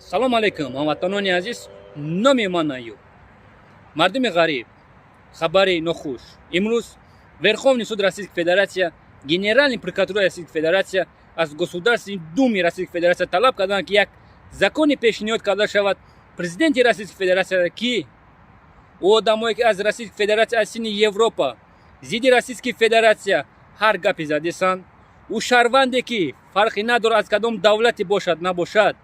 Салом алейкум, ҳамватанони азиз. Номи ман Аюб. Мардуми ғариб, хабари нохуш. Имрӯз Верховный суд Российской Федерация, Генеральный прокуратура Российской Федерация аз Государственной Думы Российской Федерация талаб карданд, ки як законе пешниҳод карда шавад президенти Российской Федерация, ки одамое, ки аз Российской Федерация, аз сини Европа зидди Российской Федерация ҳар гапе задесанд, ӯ шаҳрванде, ки фарқе надорад, аз кадом давлате бошад, набошад,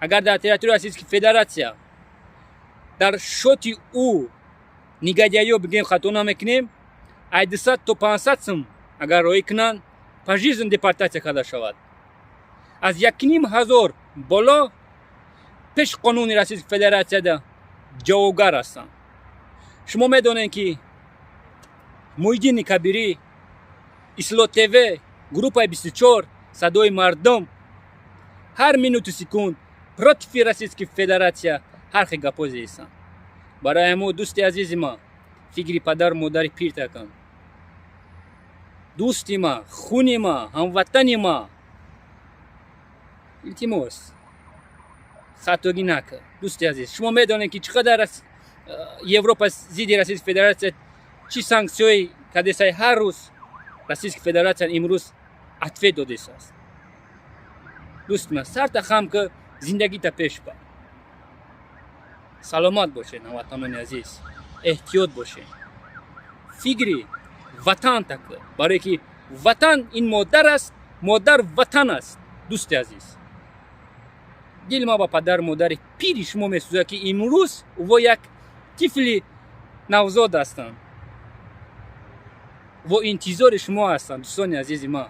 агар дар территорияи Российской Федерация дар счёти ӯ негодяйё бигем, хато намекунем, ай 200 то 500 сум агар роӣ кунанд, пожизненно депортатсия карда шавад. Аз 1500 боло пеш қонуни Российской Федерацияда ҷавобгар ҳастанд. Шумо медонед, ки Муҳиддини Кабирӣ, Исло ТВ, группаи 24, Садои мардум ҳар минуту секунд против Российской Федерация ҳар хел гапҳо зестанд. Барои ҳамо, дӯсти азизи ма, фикри падару модари пирта кун. Дӯсти ма, хуни ма, ҳамватани ма, илтимос, хатогӣ накун. Дӯсти азиз, шумо медонед, ки чӣ қадар Европа зидди Российской Федерация чӣ санксияҳое кардесай. Ҳар рӯз Российской Федерация имрӯз ответ додесааст. Дӯсти ман, сарта хам ки, зиндагита пеш бар. Саломат бошед, ҳамватанони азиз. Эҳтиёт бошед, фикри ватанта ку, барое ки ватан ин модар аст, модар ватан аст. Дӯсти азиз, дили ма ба падару модари пири шумо месӯзад, ки имрӯз ӯво як тифли навзод ҳастанд, во интизори шумо ҳастанд. Дӯстони азизи ман,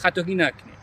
хатогӣ накунед.